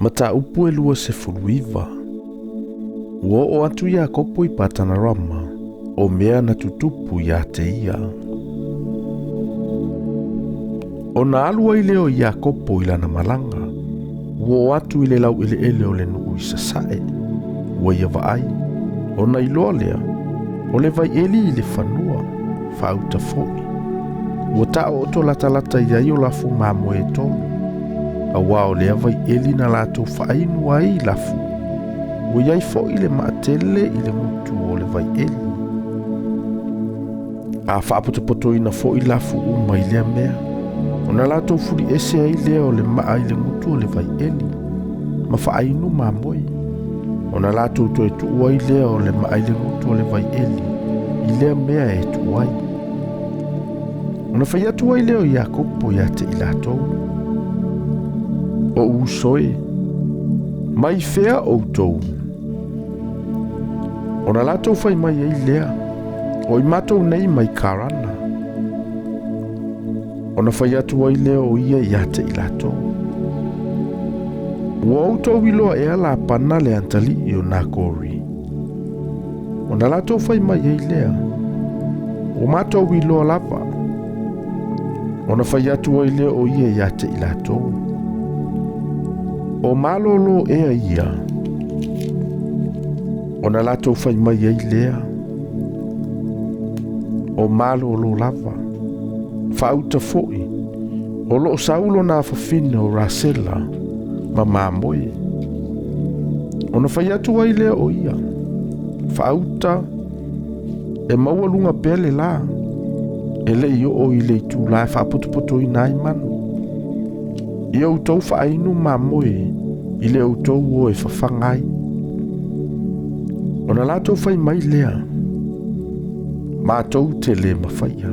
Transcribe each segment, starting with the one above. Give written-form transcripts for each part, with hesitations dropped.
Mataupu e 29. Ua oo atu Iakopo i Patanarama, o mea na tutupu ia te ia. Ona alu ai lea o Iakopo i lana malaga, ua oo atu i le laueleele o le nuu i sasae, ua ia vaai, ona iloa lea, o le vaieli i le fanua, faauta foi. Ua taooto latalata i ai o lafu mamoe e tolu, auā o lea vaieli na latou faainu ai i lafu, ua i ai foi le maatele i le gutu o le vaieli. A faapotopotoina foi lafu uma i lea mea, ona latou fuliese ai lea o le maa i le gutu o le vaieli, ma faainu mamoe. Ona latou toe tuu ai lea o le maa i le gutu o le vaieli i lea mea e tuu ai. Ona fai atu ai lea o Iakopo ia te i latou, O'u uso e, mai fea outou? Ona latou fai mai ai lea, O i matou nei mai Karana. Ona fai atu ai lea o ia ia te i latou, Ua outou iloa ea Lapana le atalii o Nakori? Ona latou fai mai ai lea, Ua matou iloa lava. Ona fai atu ai lea o ia ia te i latou, O malōlō ea ia? Ona latou fai mai ai lea, O malōlō lava. Faauta foi, o loo sau lona afafine o Rasela ma mamoe. Ona fai atu ai lea o ia, Faauta, e maualuga pea le lā, e le i oo i le itulā e faapotopotoina ai manu. Ia outou faainu mamoe i le outou o e fafaga ai. Ona latou fai mai lea, Matou te lē mafaia,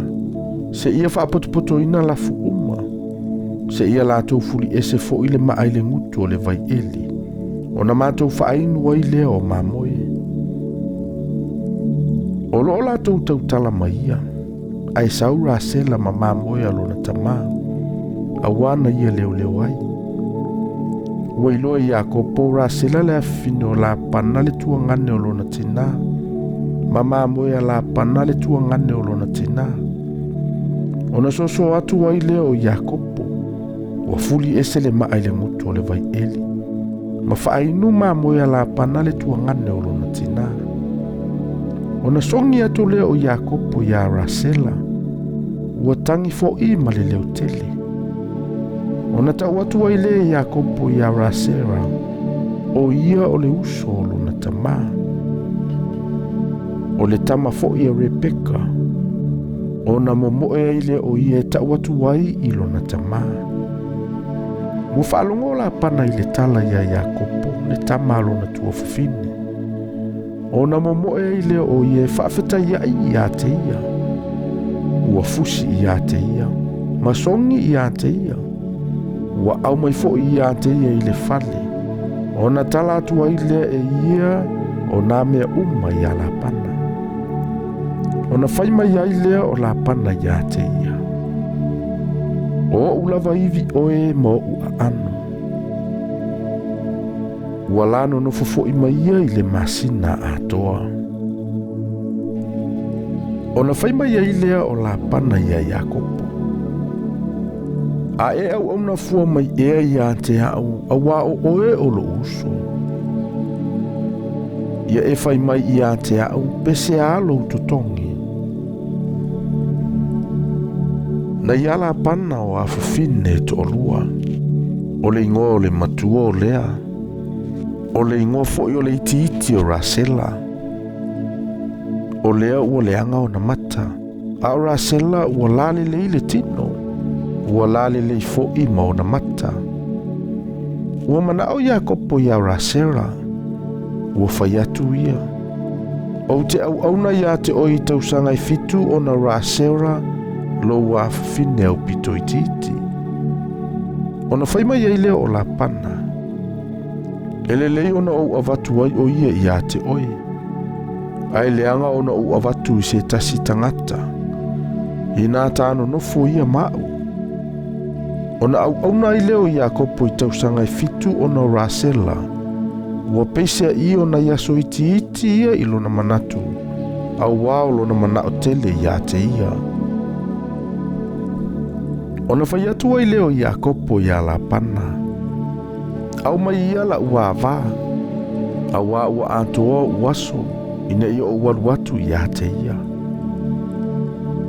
seia faapotopotoina lafu uma, seia latou fuliese foi le maa i le gutu o le vaieli, ona matou faainu ai lea o mamoe. O loo latou tautala ma ia, ae sau Rasela ma mamoe a lona tamā, auā na ia leoleo ai. Ua iloa e Iakopo o Rasela le afafine o Lapana le tuagane o lona tinā, ma mamoe a Lapana le tuagane o lona tinā. Ona soso atu ai lea o Iakopo, ua fuli ese le maa i le gutu o le vaieli, ma faainu mamoe a Lapana le tuagane o lona tinā. Ona sogi atu lea o Iakopo iā Rasela, ua tagi foʻi ma le leotele. Ona tau atu ai lea e Iakopo iā Rasera, o ia o le uso o lona tamā, o le tama foʻi a Rebeka, ona momoe ai lea o ia e tau atu ai i lona tamā. Ua faalogo Lapana i le tala iā Iakopo, le tama a lona tuafafine, ona momoe ai lea o ia e faafetaiaʻi iā te ia. Ua fusi iā te ia, ma sogi iā te ia. Ua aumai foʻi iā te ia i le fale, ona tala atu ai lea e ia o nā mea uma iā Lapana. Ona fai mai ai lea o Lapana iā te ia, O oʻu lava ivi oe ma oʻu aano. Ua la nonofo foʻi ma ia i le masina atoa. Ona fai mai ai lea o Lapana iā Iakopo, A e auauna fua mai ea iā te aʻu, auā o oe o loʻu uso. Ia e fai mai iā te aʻu, peseā lou totogi. Na iā Lapana o afafine e toalua, o le igoa o le matua o Lea, o le igoa foʻi o le itiiti o Rasela. O Lea ua leaga ona mata, a o Rasela ua lalelei le tino, ua lalelei foʻi ma ona mata. Ua manaʻo Iakopo iā Rasela, ua fai atu ia, Ou te auauna iā te oe i tausaga e fitu ona Rasera lou afafine aupito itiiti. Ona fai mai ai lea o Lapana, E lelei ona ou avatu ai o ia iā te oe, ae leaga ona ou avatu i se tasi tagata, inā tā nonofo ia ma aʻu. Ona auauna ai lea o Iakopo i tausaga e 7 ona o Rasela, ua peiseai o nai aso itiiti ia i lona manatu, auā o lona manao tele iā te ia. Ona fai atu ai lea o Iakopo iā Lapana, Aumai ia la'u avā, auā ua atoa oʻu aso ina ia ou alu atu iā te ia.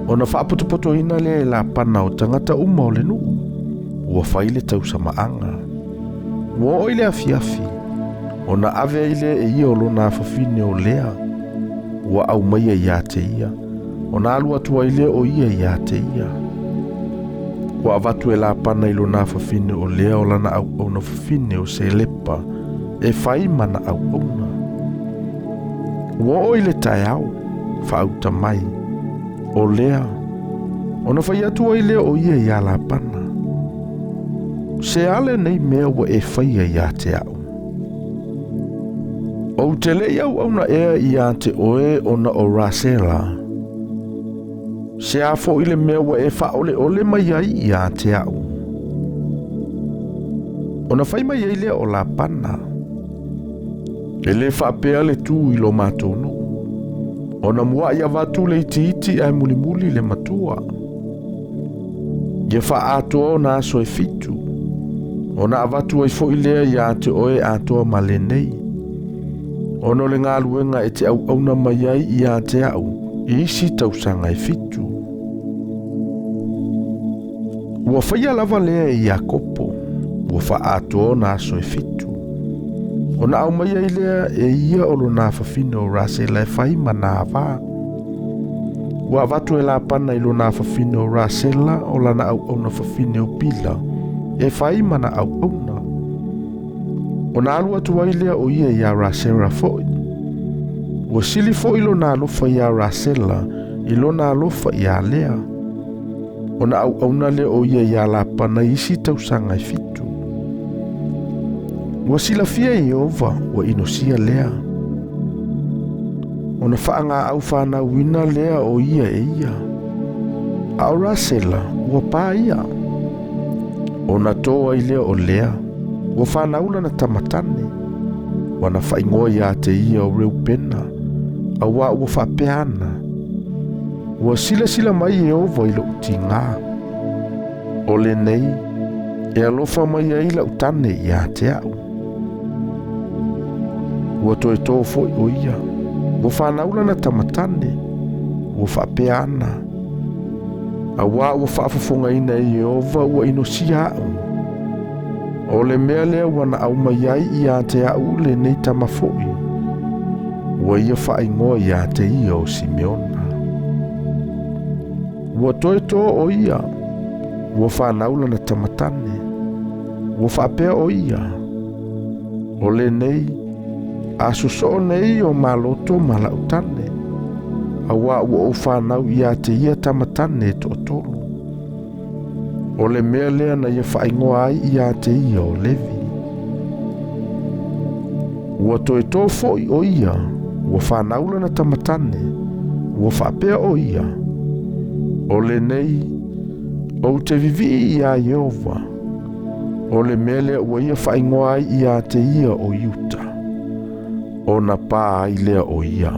Ona faapotopotoina lea e Lapana o tagata uma o le nuu, ua fai le tausamaaga. Ua oo i le afiafi, ona ave ai lea e ia o lona afafine o Lea, ua aumaia iā te ia, ona alu atu ai lea o ia iā te ia. Ua avatu e Lapana i lona afafine o Lea o lana auauna fafine o Selepa e fai ma na auauna. Ua oo i le taeao, faauta mai, o Lea, ona fai atu ai lea o ia iā Lapana, Se a lenei mea ua e faia iā te a'u? Ou te le i auauna ea iā te oe ona o Rasela? Se a foʻi le mea ua e faaʻoleʻole mai ai iā te a'u? Ona fai mai ai lea o Lapana, E lē faapea le tū i lo matou nuu, ona muaʻi avatu le itiiti ae mulimuli le matua. Ia faaatoa ona aso e 7, ona avatu ai foʻi lea iā te oe atoa ma lenei, ona o le galuega e te auauna mai ai iā te a'u i isi tausaga e 7. Ua faia lava lea e Iakopo, ua faaatoa ona aso e 7. Ona aumai ai lea e ia o lona afafine o Rasela e fai ma na avā. Ua avatu e Lapana i lona afafine o Rasela o lana auauna fafine o Pila e fai ma na auauna. Ona alu atu ai lea o ia iā Rasela foʻi. Ua sili foʻi lona alofa iā Rasela i lona alofa iā Lea. Ona auauna lea o ia iā Lapana i isi tausaga e 7. Ua silafia e Ieova ua inosia Lea. Ona faagaau fanauina lea o ia e ia. A o Rasela ua pā ia. Ona tō ai lea o Lea, ua fanau lana tama tane. Ua na faaigoa iā te ia o Reupena, auā ua faapea ana, Ua silasila mai Ieova i loʻu tigā. O lenei, e alofa mai ai laʻu tane iā te a'u. Ua toe tō foʻi o ia, ua fanau lana tama tane, ua faapea ana, Auā ua faafofogaina e Ieova ua inosia aʻu. O le mea lea ua na aumai ai iā te a'u lenei tama foʻi, ua ia faaigoa iā te ia o Simeona. Ua toe tō o ia, ua fanau lana tama tane, ua faapea o ia, O lenei, a sosoo nei o maloto ma laʻu tane, auā ua ou fanau iā te ia tama tane e toatolu. O le mea lea na ia faaigoa ai iā te ia o Levi. Ua toe tō foʻi o ia, ua fanau lana tama tane, ua faapea o ia, O lenei, ou te vivii iā Ieova. O le mea lea ua ia faaigoa ai iā te ia o Iuta, ona pā ai lea o ia.